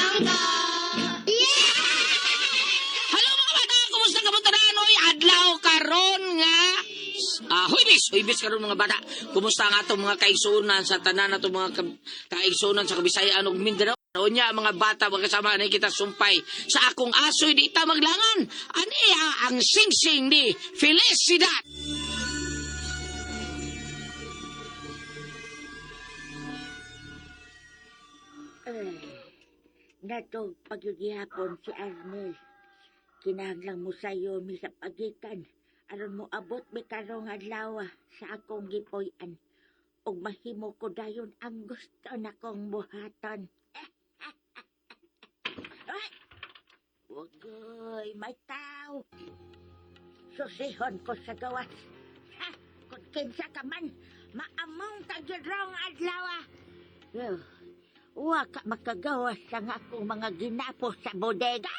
Mangga! Hello mga bata, kumusta ka mo tanan? Oy, adlaw karon nga Huybis, Huybis karon mga bata. Kumusta nga atong mga kaigsuonan sa tanan atong mga kaigsuonan sa Kabisayaan ug Mindanao? Unya mga bata magkasama na kita sumpay sa akong asoy di ta maglangan. Ani ang singsing ni Felicidad. Ay, natog pagyugihapon si Arnel. Kinahanglang mo sayo mi sa pagikan. Aron mo abot mi karong adlaw sa akong gipoy-an. Ug mahimo ko dayon ang gusto nakong buhaton. Ay! Wagoy, may tao. Susihon ko sa gawas. Ha! Kung kinsa ka man, maamong tagirong adlaw. Oh. Wa ka makagawas ang akong mga ginapo sa bodega.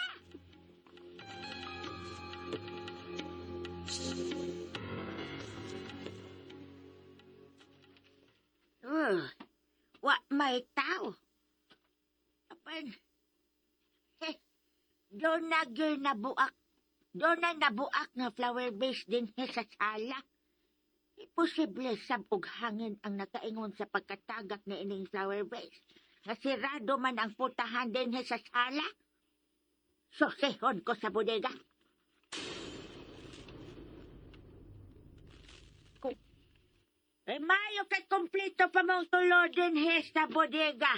Wa may tao. Apan, eh, doon na gyud nabuak. Doon na nabuak nga flower base din sa sala. Imposible sab og hangin ang nakaingon sa pagkatagak ni ining flower vase. Nga sirado man ang putahan din sa sala. Sosehon ko sa bodega. Eh, mayo kay kompleto pa mong tulo din sa bodega.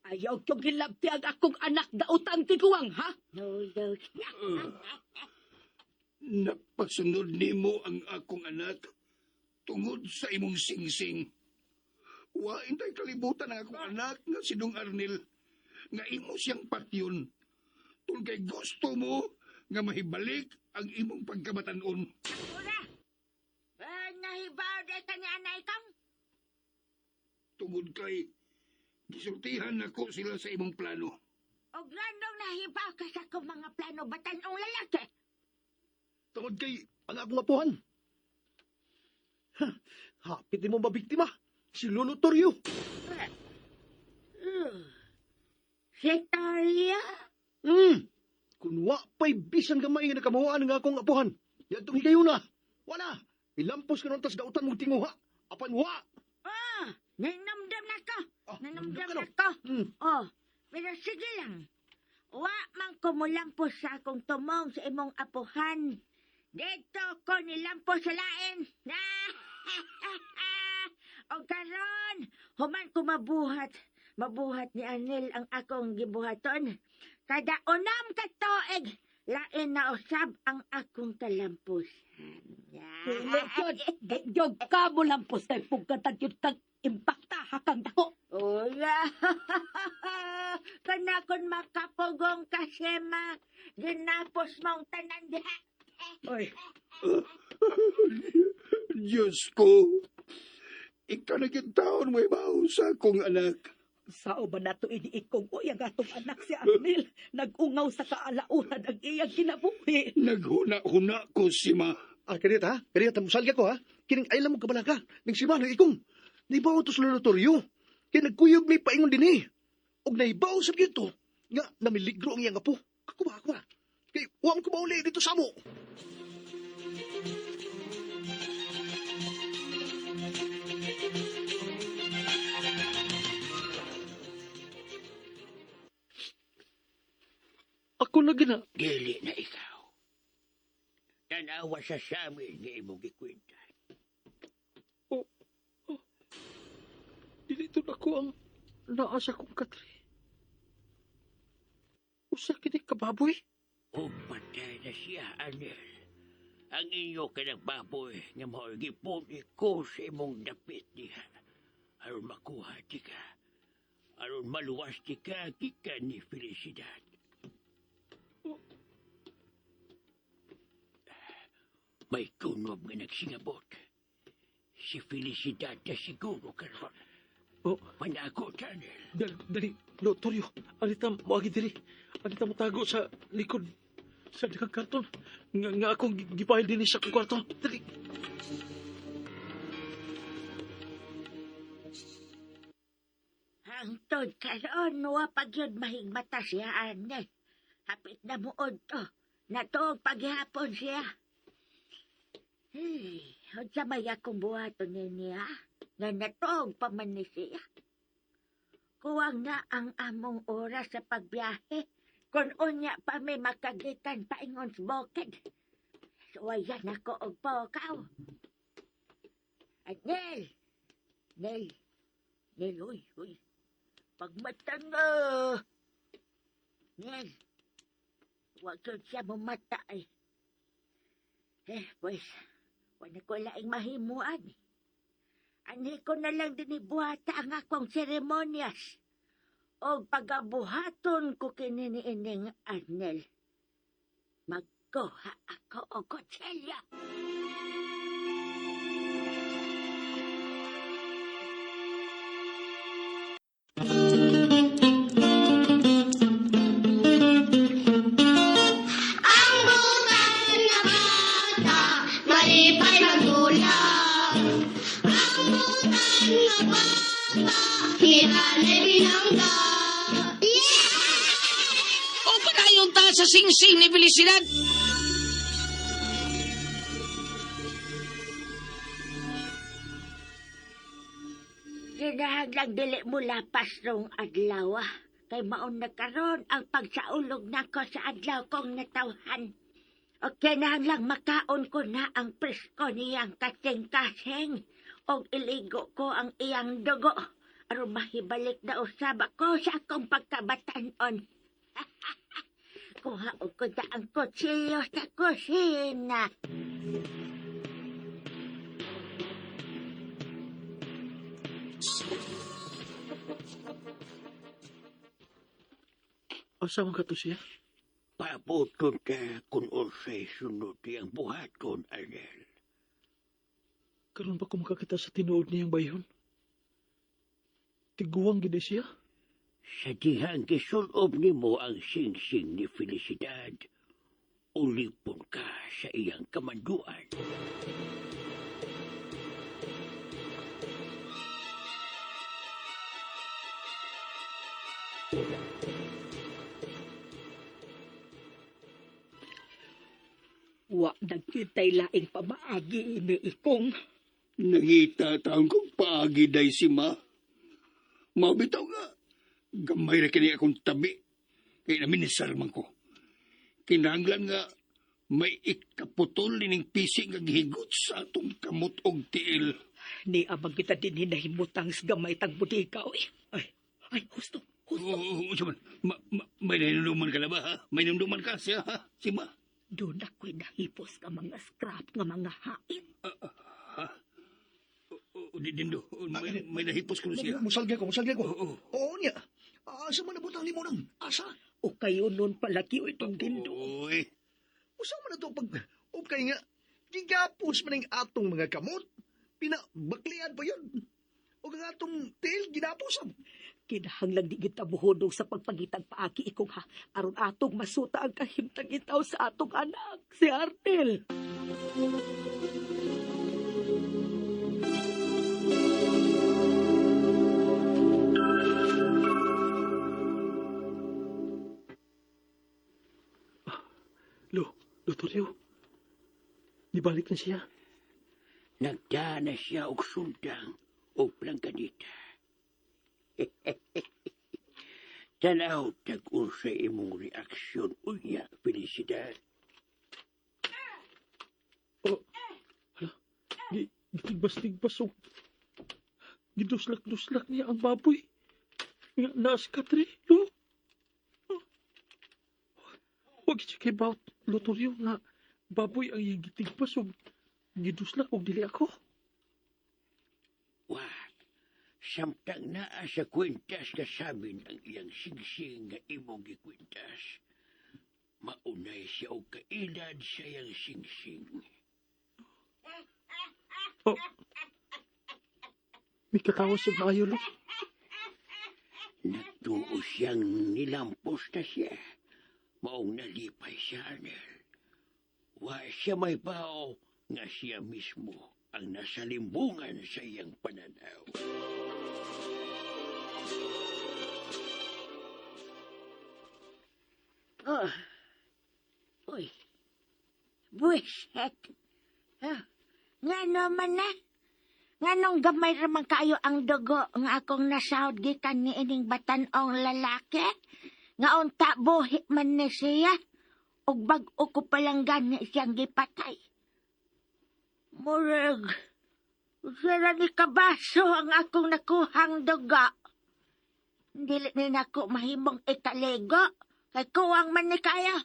Ayaw kong gilabti ang akong anak dautan tiguang, ha? No, no. Napagsunod nimo ang akong anak tungod sa imong singsing. Wa intay kalibutan ang akong anak nga si Dong Arnel nga imo siyang patyon. Tungod kay gusto mo nga mahibalik ang imong pagkabatanon. Ura! Eh, nahibaw day ka ni anay kang? Tungod kay gisultihan nako sila sa imong plano. O granong nahibaw ka sa akong mga plano batanong lalaki. Tungod kay ang akong apuhan. Ha, hapit mo mabiktima. Si Lolo Torrio. Si Taria? Kung wa pa'y bisan gamay nga nakamuhaan nga akong apuhan. Yadtong higayuna. Wala. Ilampos ka nun tas dautan mong tinguha. Apan wa. Ah, nanamdam na ko. Ah, Nanamdam ka na ko. Oh, pero sige lang. Wa man ko mulampos sa akong tumong sa imong apuhan. Dito ko nilampos sa lain. O karon, human ko mabuhat. Mabuhat ni Anel ang akong gibuhaton. Kada unam ka tuig, lain na usab ang akong kalampusan. Dili yun. Di yun ka mo lang po sa pugkatag yun kang impakta hakang dako. Uya! Kana kun makapugong ka, Shema, ginapos mong tanan diha. Oy, Diyos ko, ikaw na taon mo ibaw sa akong anak. Sao ba nato iniikong uy ang atong anak si Arnel nag-ungaw sa kaalaunan ang iyang kinabuhi. Naghuna-huna ko si ma. Ah, kanita ha? Kanita, musalya ko ha? Kining ay mo kabalaka. Ning si Mano ikong. Naibaw to sa Lolo Torrio. Kaya nagkuyog may paingon din eh. Og naibaw sa gito. Nga, namiligro ang iyang apo. Ako ba, ako ba? Kay, huwag ko mauli dito sa mo. Ako na gina. Dili na ikaw. Tanawa sa samin nga imong gikwenta. Dili to ako ang naa sa kong katri. Usa kini kababoy? Ug patay na siya, Anel. Ang inyo kanang baboy nga mao'y gipuni ko sa imong dapit diha. Aron makuha di ka. Aron maluwas di ka gikan ni Felicidad. May kunob nga nagsingabot. Si Felicidad na siguro karon. Oh. Panago, Anel. Dali, dali, no, Toryo. Alita, moagi diri. Alita mo tago sa likod sa daghang karton. Nga, nga akong gipahil dinhi sa akong kwarto. Dali. Hangtod Hingdon karon wa pa gyud mahigmata siya, Arnel. Hapit na muod to. Natuog paghihapon siya. Hey, unsa may akong buhaton niya? Nga natuog pa man ni siya. Kuwang na ang among oras sa pagbiyahe. Kung unya pa may makagitan paingon sa bukid. Suwayan ako og pokaw. Nel! Nel! Nel, uy, uy. Pagmata nga! Nel! Huwag yun siya mumata eh. Eh, pues, wala ko laing mahimuan. Ani ko na lang din ibuhata ang akong seremonyas. O pagabuhaton ko kini ni ining Arnel. Magkuha ako og kutsilyo. Ang butang nga bata, malipay magdulak. Ang butang nga bata, hiranay binangga. Yeah! O padayon ta sa singsing ni Felicidad. Kinahanglang dili mo lapas rong adlaw ah. Kay maon na karon ang pagsaulog nako sa adlaw kong natawhan. O kinahanglang makaon ko na ang presko niyang kasing-kasing. Og iligo ko ang iyang dugo. Aron mahibalik na usab ako sa akong pagkabatanon. Kuha og ko na ang kutsilyo sa kusina. Asa man ka to siya? Pabuton ka kung unsay sunod iyang buhaton, Arnel. Karon ba ko makakita sa tinuod niyang bayhon? Tiguang gid siya. Sa dihang gisulob nimo ang singsing ni Felicidad, ulipon ka sa iyang kamanduan. Wa nagkitay laing pamaagi ni Ikong. Nangita taon kong paagi day si ma. Mabitaw nga. Gamay ra kini akong tabi. Kay na man ko. Kinahanglan nga may ikaputol nining pisi nga gihigot sa atong kamot og tiil. Ni amang kita din hinahimutang sa gamay tang budika, oy. Ay, ay, husto, husto. Oo, oo, man. May nanunduman ka na ba, ha? May nanunduman ka siya, ha? Si ma? Doon ako'y nahipos ka mga scrap nga mga hain. Ha? Oo, di dindo. May nahipos ko na siya. Musalga ko, musalga ko. Oo. Oo niya. Asa man nabutang nimo nang? Asa? O kayo nun palaki o itong dindo. Oy. Usa man na to pag okay nga gigapos man ang atong mga kamot. Pinabaklian pa yun. O ang atong tiil ginapos. Kinahanglan di kita buhodog sa pagpagitag paaki ikong ha. Aron atong masuta ang kahimtang itaw sa atong anak, si Arnel. Lo, Lotorio. Nibalik na siya. Nagdana siya og sundang og plangkanita. Tanaw tag unsa imong reaksyon unya, Felicidad. Oh, hala, gitigbas-tigbas og giduslak-duslak niya ang baboy. Nga naas katri, lo. Oh. Wag siya kay Baut, Lotorio, nga baboy ang iyang gitigpas og giduslak og dili ako. Wag, samtang naa sa kwintas ka samin ang iyang singsing nga imong gikwintas. Maunay siya og kailad sa iyang singsing. Oh. May katawas og naayo, lo. Nagtuo siyang nilampos na siya. Maong nalipay siya, Arnel. Wa siya may bao nga siya mismo ang nasa limbungan sa iyang pananaw. Oh. Uy. Buwisit. Ah, nga naman na. Nga nung gamay raman kayo ang dugo nga akong nasahod gikan ni ining batanong lalaki. Nga unta buhi man ni siya. Ug bag-o ko palang gani siyang gipatay. Murag, sira ni kabaso ang akong nakuhang dugo. Dili ni nako mahimong ikaligo. Kay kuwang man ni kayo.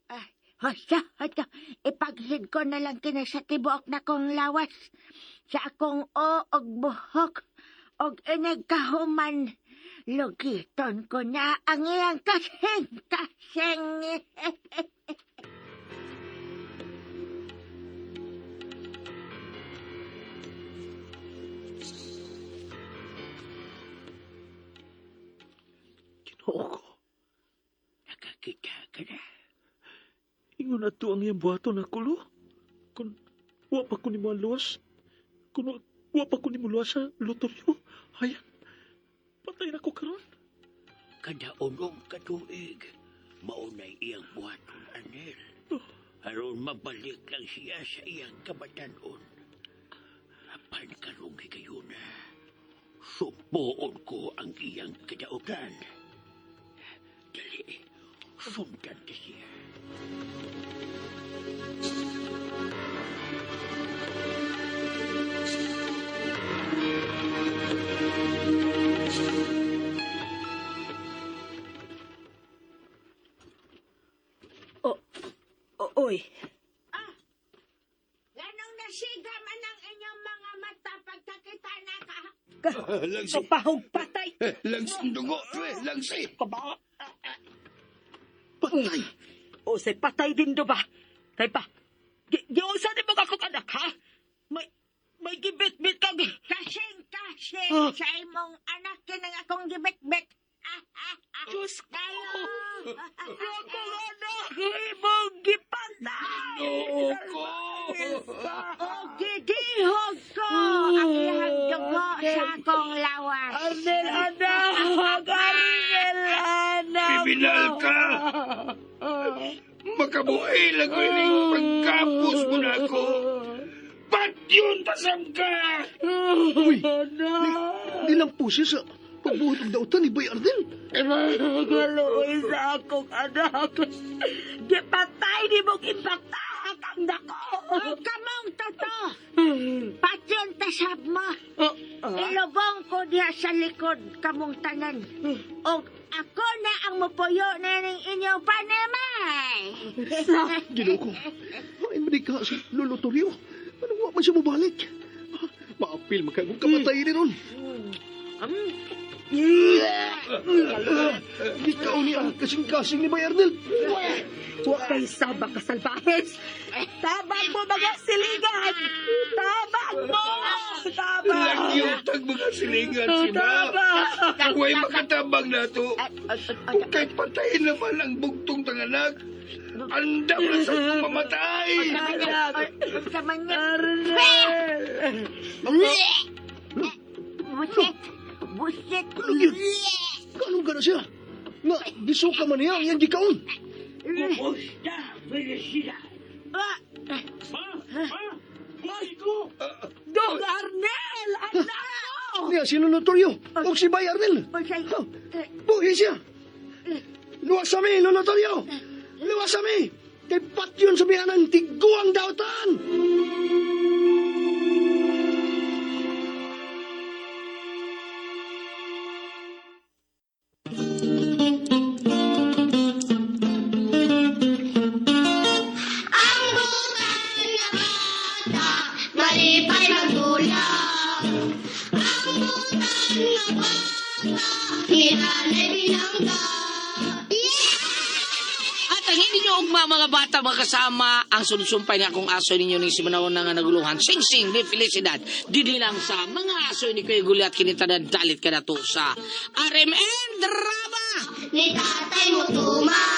Ay, hosta, hosta. Ipaghid ko na lang kini sa tibuok na kong lawas. Sa akong o og buhok. Og inig kahuman. Lugiton ko na ang iyang kasing-kasing. Ginoo ko. Nakakita ka na. Ingon na to ang iyang buhaton na kulo. Kung wa pa ko nimo ang luwas, kung wa pa ko nimo luwas sa lotoryo, hayan, patay na ko karon. Kada unom ka tuig, maunay iyang buhaton, Arnel. Aron mabalik lang siya sa iyang kabatanon. Apan karong higayuna, sumpoon ko ang iyang kadautan. Dali, sundan ka siya. O, oy, Ganong nasiga man ang inyong mga mata pagkakita na ka. Langsi. kapahog patay. Langsi ang dugo. Eh, Langsi. Kaba. Patay! O, say patay din do ba? Kay pa, giusa ni mo akong anak, ha? May gibit-bit kag... Kasing-kasing Ah. sa imong anak kinang akong gibitbit. Diyos ko! Kayo! Akong anak, imong gipatay! Ginoo ko. O gidihog ko ang iyang dugo sa akong lawas. Arnel, anak! Arnel, anak! Kriminal ka! Makabuhi lang ko ining pagkapos mo na ako. Ba't yun tasam ka? Uy! Nilang po siya sa pagbuhat og dautan ni Bay Arnel. Galuoy sa akong anak. Gipatay ni mong ipatay ang nako. O kamong toto, patyon tasab mo. Ilubong ko diha sa likod kamong tanan. O ako na ang mupuyo na ning inyong panamay. Ginoo ko. Ay, mali ka si Lolo Torrio. Anong wa man siya mobalik? Maapil magkagong kamatay ni ron. Ikaw ni ang kasing-kasing ni Bay Arnel. Wa kay saba ka salbahes. Tabang mo mga silingan. Tabang mo. Tabang. Lagyo tag mga silingan si Ma. Tabang. Huwag makatabang na to. Kung kahit patayin naman ang bugtong tanganak, andam na sa mamatay. Sa manya, Arnel. busit, busit. Ano yun? Kanong gana siya? Nga, gisuka man niya ang iyang gikaon. Kumusta, Felicidad? Ah, Ma! Ma! Buhay ko! Dong Arnel, anak. Niya si Lolo Torrio o si Bay Arnel. unsay, Buhi siya. Luwas kami, Lolo Torrio. Luwas kami. Kay patyon sa biyanan, tiguang dautan. Ang butang na bata, malipay magdulak. Ang butang na bata, hinanay binangga. At ang hindi nyo ugma mga bata mga kasama ang sunsumpay nga akong aso ninyo ni Simanawon na nga naguluhan. Sing Sing ni Felicidad. Dili lang sa mga aso ni Kuya Gulyat kinitanan dalit ka na to sa RMN Drama! Ni tatay mo tumayo.